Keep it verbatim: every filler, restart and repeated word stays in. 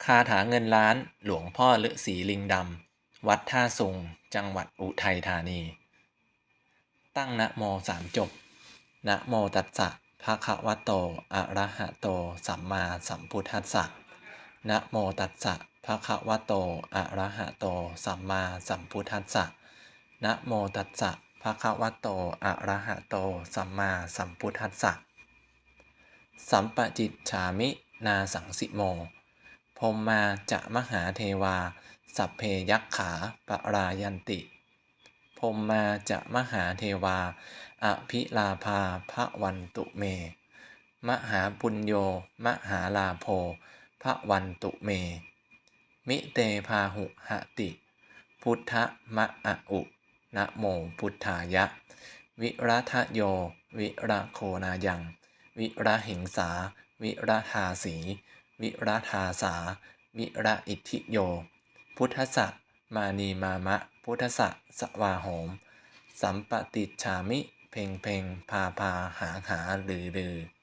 คาถาเงินล้านหลวงพ่อฤๅษีลิงดำ วัดท่าซุง จังหวัดอุทัยธานี ตั้งนะโมสามจบ Namo tassa bhagavato arahato sammāsambuddhassa. Namo tassa bhagavato arahato sammāsambuddhassa. Namo tassa bhagavato arahato sammāsambuddhassa. Sampaṭicchāmi nāsaṃsimo. Brahmā ca mahādevā sabbe yakkhā palāyanti. Brahmā ca mahādevā abhilābhā bhavantu me. Mahāpuñño mahālābho bhavantu me. Mite bāhuhati. Buddha ma a u. Namo buddhāya. Viradayo viragonāyaṃ virahiṃsā viradāsī viradāsā viraitthiyo. Buddhassa mānīmāma buddhassa svāhom. Sampaṭicchāmi. เพ็งเพ็ง พาพา หาหา ฤๅฤๅ